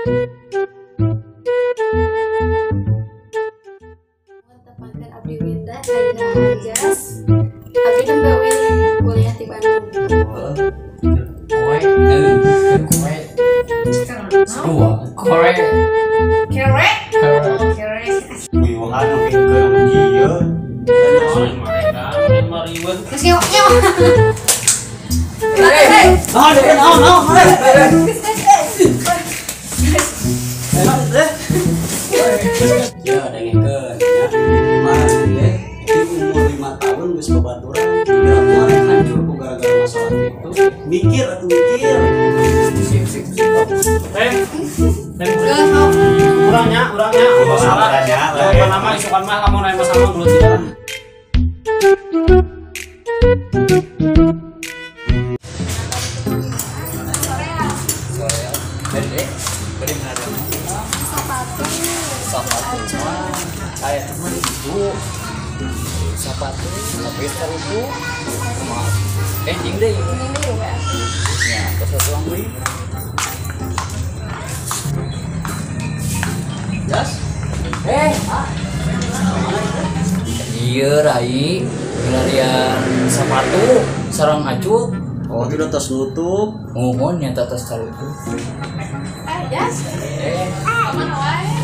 Tepangkeun abdi Winda Aida Jas. Abdi nembe we kuliah di Bandung. Kue, kue. Kore. Kere. Kere. Wiwahan nu pikeun anu ieu. Terus nyewa. Ah, naon naon. Ya, dengekeun nya. Mah teh di umur 5 tahun geus babaturan. Gara-gara hancur ku gara-gara masalah itu. Mikir atuh mikir. Sip sip sip. Eh. Urangnya, urangnya. Urangnya. Nama isukan mah lamun aya masalah gelut di dalam. Sepatu saya teman itu sepatu tapi itu anjing deh ya terus satu lagi jas iya rai milarian sepatu sarang acu. Oh itu udah tas nutup mohon nyata tas tarutup jas aman wae.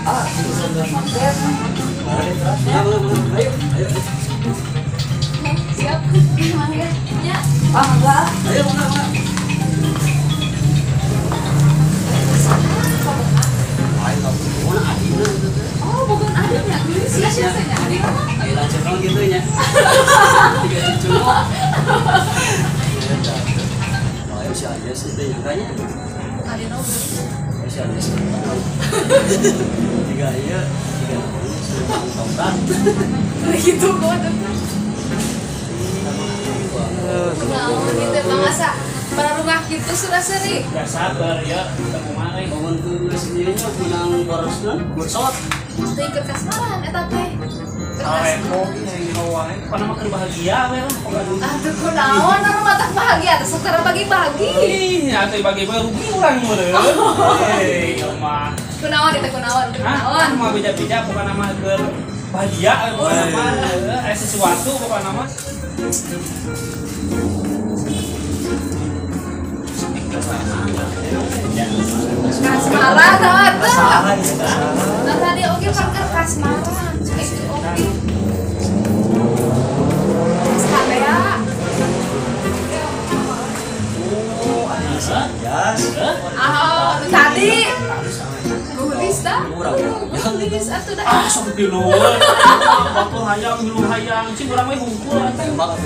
Ah, itu sambil makan. Ayo, ayo. Siap, mangga. Ya. Ah, enggak. Ayo, mangga, mangga. Oh, bukan adiknya. Siapa sih adik? Ayo lanjut dong gitu ya. Tiga cucu. Ayo si aja sih teh nyangkanya. Adina tiga iya, tiga sudah gitu kok. Nah, gitu masa para rumah gitu sudah seri. Gak sabar ya, ketemu mana? Bangun ke sendirinya menang borosna, borsot. Teu ikut kasmaran eta teh. Areko yang wae, pana mah keur bahagia we lah. Atuh kunaon anu matak bahagia teh sok tara bagi-bagi. Ih, atuh bagi-bagi rugi urang meureun. Hei, mah. Kunaon itu kunaon, kunaon. Mah beda-beda pokona mah keur bahagia we pokona mah aya sesuatu pokona mah. Kasmaran atuh. Nah tadi oge parker kasmaran. Itu oge. Ah, tadi gulis dah. Gulis atuh dah. Ah, sok diluar. Batu hayang, milu hayang, cing urang we hungkul atuh.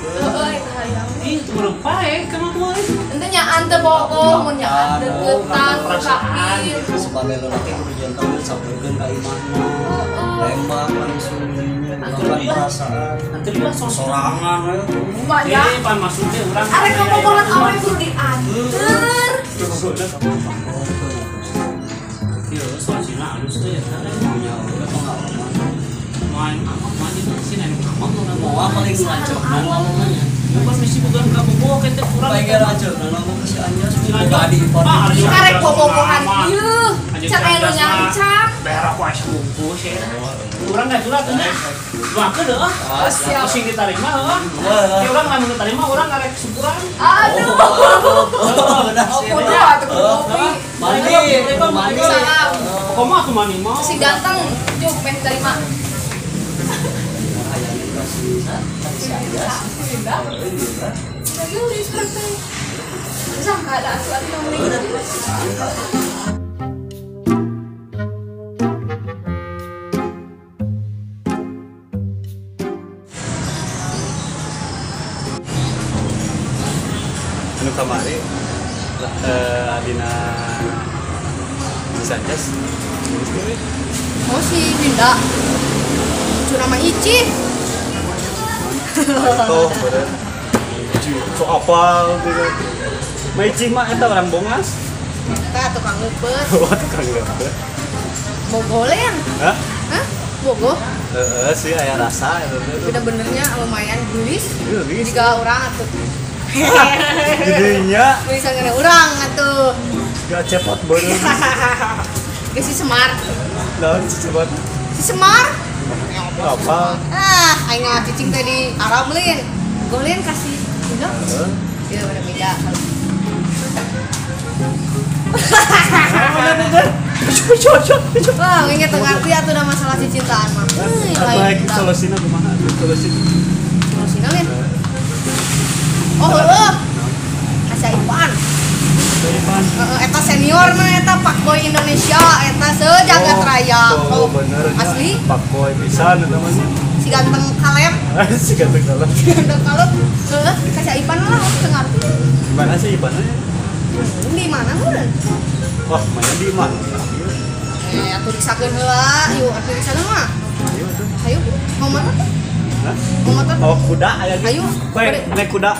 Heeh, eta hayang. Ih, teu berempai ka mah euy. Ente nyaan teu bogoh, mun nyaan deuketan kaki. Sebagai lelaki kudu jantan sabeurkeun ka imahna. Tembak langsung bukan perasaan. Nanti dia sorangan we. Banyak. Eh, pan maksudnya urang. Arek kabogohan awe kudu dianter. Iya, soalnya halus teh ya. Punya pengalaman. Main amat mah di sini amat mau paling lancar ngomongnya. Bukan misi bukan kabogoh kita kurang. Baik lancar ngomong ke si Anjas boga adi ipar. Karek bobogohan ieu. Can aya nu nyancak. Daerah ku asa bungkus ya. Urang enggak curhat nya. Luangkeun heuh. Siap. Sing diterima heuh. Ya urang lamun diterima urang ngarek syukuran. Aduh. Benar sih. Kudu atuh kopi. Mandi, mandi. Salam. Komo atuh mandi mah. Si ganteng juk meh terima. Hayang kasih si Anjas. Gelis teh. Sangka ada atuh atuh mending. Anu kamari adina Sanchez. Oh si Winda. Cucu nama Ici. Tuh, bener. Ici, so apal gitu. Ma Ici mah eta orang Bongas. Eta tukang leupeut. Oh, tukang leupeut. Bogolen. Hah? Hah? Bogo? Heeh sih aya rasa eta teh. Bener-benernya lumayan gelis. Gelis. Jika urang atuh. Jadinya Gelisan kana urang atuh. Gak cepot bener. Geus si Semar. Lawan si cepot. Si Semar. Apa? Ah, aing cicing teh di Arab lin. Golin kasih udah. Iya, udah beda. Wah, inget ngerti atuh udah masalah cintaan mah. Baik, solusina kumaha? Solusina. Solusina lin. Oh, heueuh. Kasih Ipan. Eta senior mah eta Pak Boy Indonesia eta sejagat raya. Oh, bener. Asli? Pak Boy pisan eta mah. Si ganteng kalem. Si ganteng kalem. Si ganteng kalem. Heueuh, kasih Ipan lah teu ngarti. Gimana sih Ipan? Di mana meureun? Wah, mana di mana? Atuh riksakeun heula, yuk atuh riksakeun mah. Ayo atuh. Ayo, mau motor tuh? Hah? Mau motor? Oh, kuda aya ge. Ayo. Baik, naik kuda.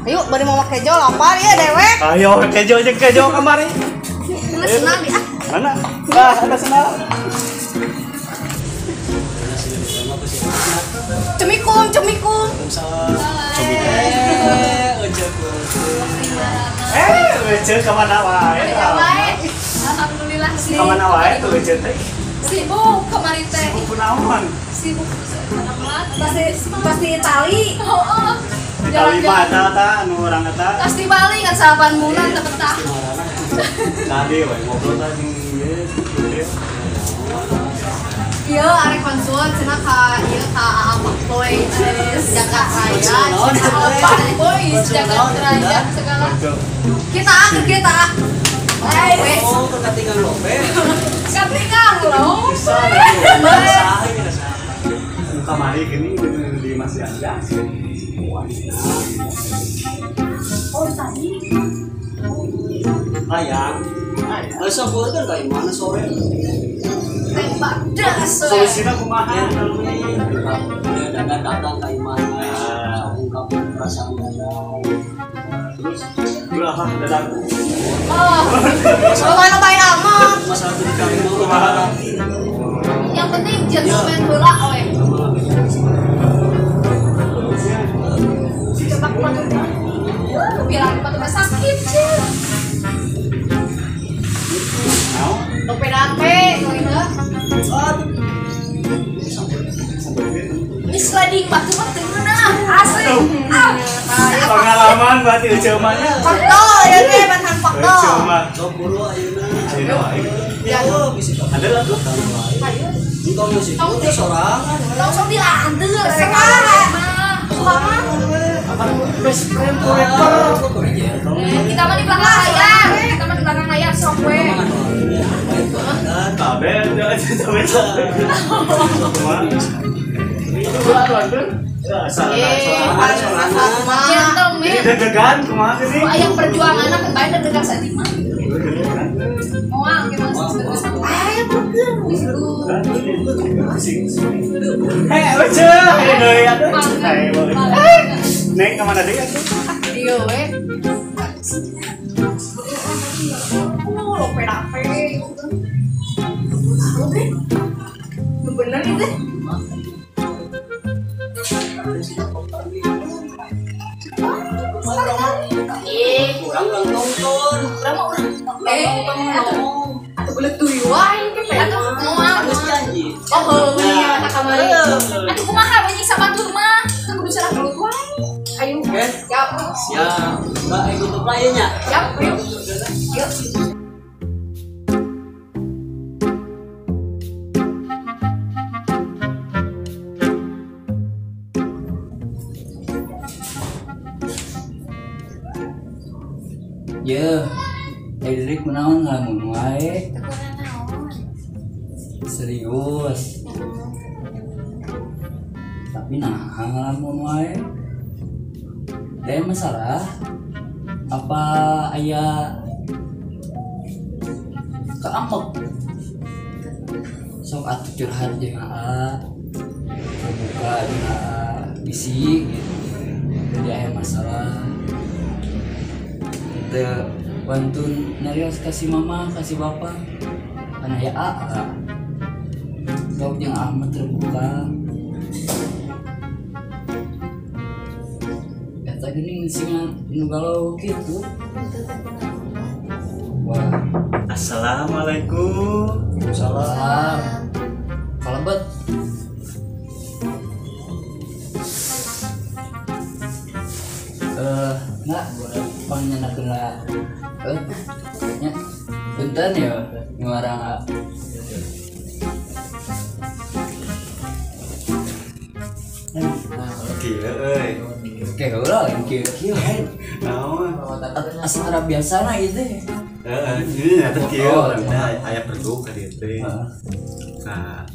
Ayo, bari mau kejo lapar ya dewek. Ayo, kejo jeung kejo kamari. Mana senang di ah. Mana? Lah, ada senang. Cemikum, cemikum. Ece kemana wae? Alhamdulillah sih. Kemana wae tuh Ece teh? Sibuk kemarin teh. Sibuk kunaon? Sibuk pasti Itali. Heeh. Itali mah eta ta anu urang eta. Pasti Bali kan 8 bulan teu betah. Tadi we ngobrol teh jeung ieu. Iya, arek konsul cenah ka ieu ka Aa Pak Boy jagat raya. Pak Boy jagat raya segala. Kita ke kita. Oh, ketinggalan lope. Ketinggalan lope. Kamari gini di Masjid Anda. Oh, tadi. Ayang. Masa boleh kan kayak mana sore? Tembak das. Solusinya kumaha? Dadan datang kayak mana? Ungkap perasaan dadan. Terus ulah dadan. Oh. Kumaha bae amat. Masalah itu dicari kumaha. Yang penting gentleman heula we. Cepak patut. Bilang patut sakit. Dope dape geuna. Ini sliding batu mah teu ngeunah. Asli. Pengalaman berarti Ece mah nya. Fakto ya teh bantan fakto. Ece mah. Sok buru ayeuna. Ayeuna wae. Ya bisi ada lah tuh. Ayo. Entong nu situ sorangan. Tong sok dianteur sekarang mah. Kumaha? Best friend forever. Kita mah di belakang layar. Kita mah di belakang layar sok we. Tabe jangan tabe. Gentleman. Deg-degan kumaha sih? Ayang perjuangan anak bae deg-degan saeutik mah. Moal gimana sih deg-degan. Ayo burger di situ. Hei, Ece, ayo deui atuh. Neng kemana deui atuh? Ieu we. Lope dape. Bener itu. Urang ulang tonton. Urang mah urang. Atuh belet tuyul wae teh. Atuh moal geus janji. Oh, heueuh ka kamari. Atuh kumaha we nyiksa batur mah? Teu kudu salah gelut wae. Ayo. Siap. Siap. Mbak ikut tutup nya. Siap, yuk. Yuk. Ye, Edric menawan ngalamun wae. Serius. Tapi nah ngalamun wae. Ada masalah? Apa aya keamek? Sok atuh curhat jeung aa. Terbuka jeung aa bisi gitu. Jadi aya masalah. Wantun narios kasih mama, kasih bapak, karena ya aa. Sok jeung Ahmad terbuka. Eta geuning sing nu galau kitu. Wah. Assalamualaikum. Waalaikumsalam. Kalebet. Nggak, pangnyenakeun lah. Nya. Punten ya, nyuara. Kieu euy. Oke, heula kieu. Kieu. Naon? Asa biasana ieu teh. Heeh, ieu nya teh kieu urang teh aya perlu ka dieu teh. Ka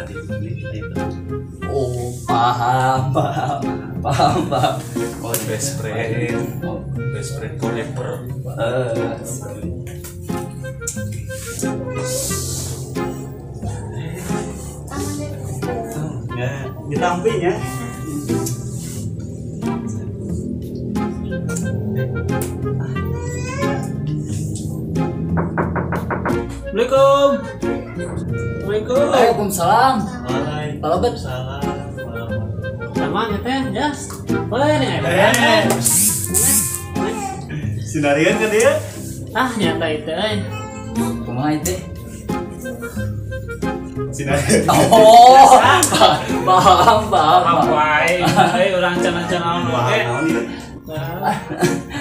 dieu aya perlu. Oh, paham. Oh, best friend. Best friend forever. Ya, ditampi nya. Assalamualaikum. Assalamualaikum. Waalaikumsalam. Waalaikumsalam. Sama teh, jas. Boleh nih. Sinarian kan dia? Ah, nyata itu euy. Kumaha itu? Sinarian. Oh, paham. Wae, euy urang cenah-cenah oge.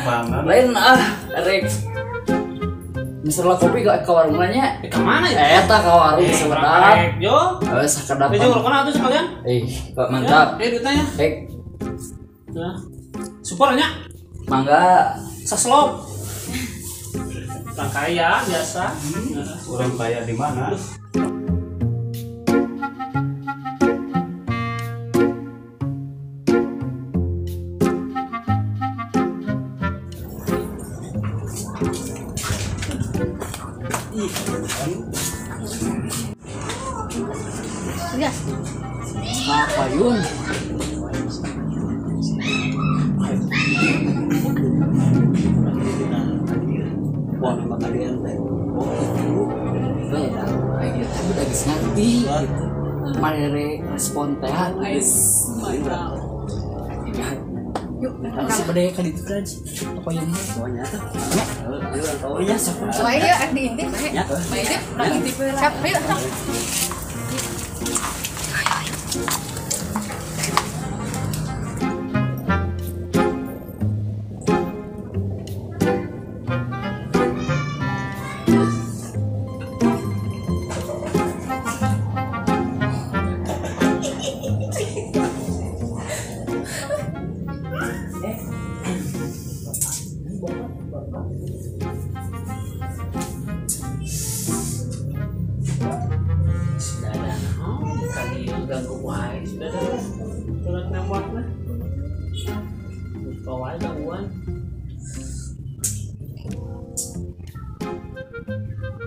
Paham. Lain ah, rek. Misalnya kopi ke warung nya. Ke mana ya? Eta ke warung sekedap. Yo. Heeh, sakedap. Jeung rokona atuh sekalian. Kok mantap. Duitnya. Hek. Nah. Super nya. Mangga saslop. Orang kaya biasa. Orang kaya di mana? Gas. Apa yun? Wah, nama kalian teh. Oh, itu. Beda. Ayo tapi udah geus ngerti gitu. Marere respon teh. Guys, mantap. Yuk, Masih pada kali itu kan apa yang Pokoknya tuh. Ya, Oh iya, sok. Soalnya ya diintip, Ya. diintip, diintip. Siap, ayo, sok.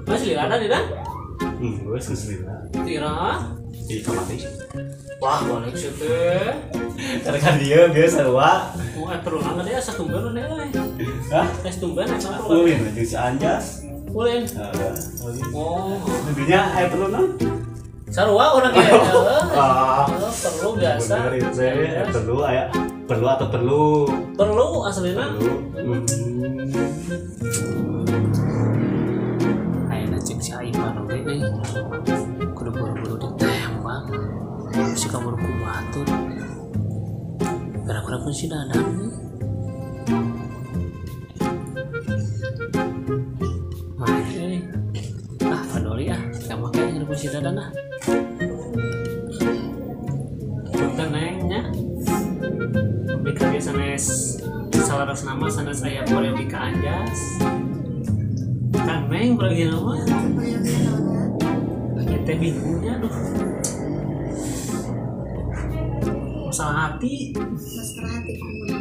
Masih lila ada tidak? Gue sih lila. Tira? Di kamar nih. Wah, balik sih teh. Karena kan dia biasa wa. Mau perlu nggak dia satu tumben nih? Hah? Tes tumben aja. Ulin aja si Anjas. Ulin. Oh. Tentunya air perlu non? Sarua orang ya. Perlu biasa. Perlu ayah. Perlu atau perlu? Perlu aslinya. Perlu. Ayeuna cek si Aiman oge euy. Kudu buru-buru ditembak. Si kabur ku batur. Gara-gara pun si Dadang. Mah euy. Ah, padoli ah. Tembak aja pun si Dadang ah. Punten neng nya. Bikage sanes salaras nama sanes aya polemika Anjas. Kan neng pergi nama. Kita bingungnya aduh. Masalah hati. Masalah hati kumaha?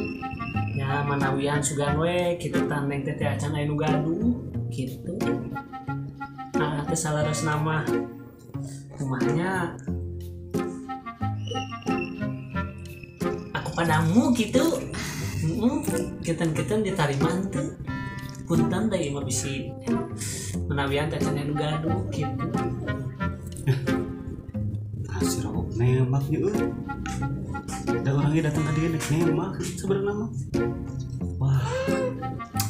Ya manawian sugan we kitu tah neng teh acan aya nu gaduh kitu. Ah teh salaras nama. Kumahnya padamu gitu, keten-keten diterima tuh, punten teh mah bisi menawian teh can anu gaduh gitu. Ah si rokok nembak nya euy. Da orangnya datang ka dieu nek nembak sebenarnya mah. Wah.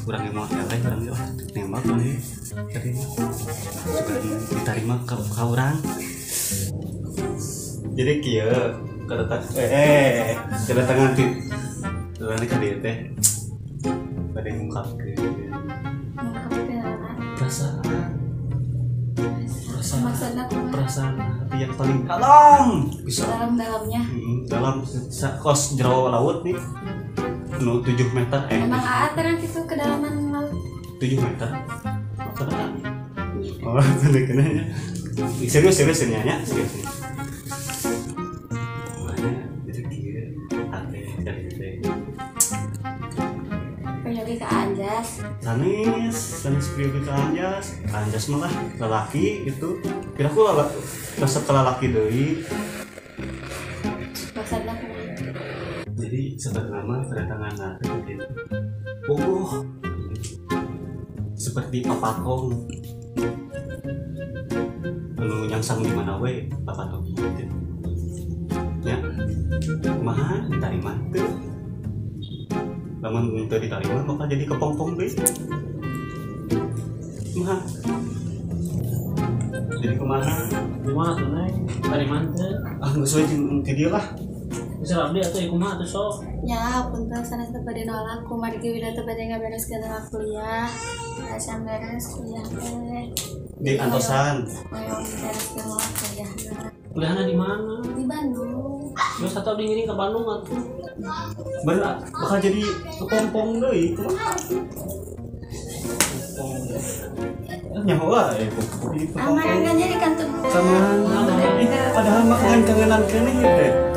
Urang mau eleh urang ge nembak maneh. Terima. Suka diterima ka urang. Jadi kieu kedatangan ti urang ka dieu teh. Bade ngungkapkeun. Perasaan. Perasaan hati yang paling dalam bisa. Dalam-dalamnya. Dalam kos jero laut nih. 7 meter Emang aa terang itu kedalaman laut 7 meter. Oh, kena. Serius nanya, serius. Mana jadi kieu ate dari teh. Peryogi ke Anjas. Sanes peryogi ke Anjas. Anjas malah lelaki itu. Kira aku resep ke lelaki deui. Maksudna kumaha? Jadi sebenarnya mah kedatangan nanti gitu. Bogoh. Seperti papakong. Anu nyangsang di mana we papatong gitu. Ya. Kumaha diterima teu? Lamun teu diterima bakal jadi kepompong deui. Kumaha? Jadi kumaha? Kumaha tuh Neng? Tarima teu? Ah geus we jeung ti dieu lah. Bisa abdi atuh kumaha atuh sok. Ya, punten sanes teu bade nolak kumargi wida teu bade ngabereskeun kuliah. Asa beres kuliah teh. Di antosan. Hoyong bereskeun kuliahna. Kuliahna di mana? Di Bandung. Geus atuh abdi ngiring ke Bandung atuh. Bener bakal jadi kepompong deui kumaha? Nyaho wae jadi kepompong. Aman jadi kantun. Sama. Padahal mah kangen-kangenan keneh teh.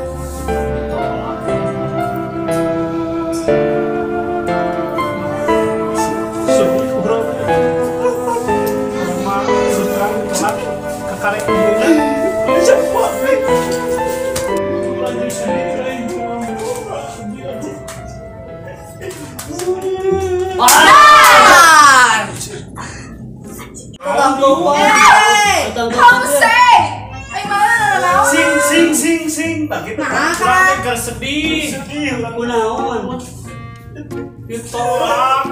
Sing tak gitu. Nah, kan sedih. Sedih lagu naon. Ditolak.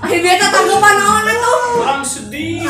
Ayo biasa tanggapan naon atuh. Orang sedih.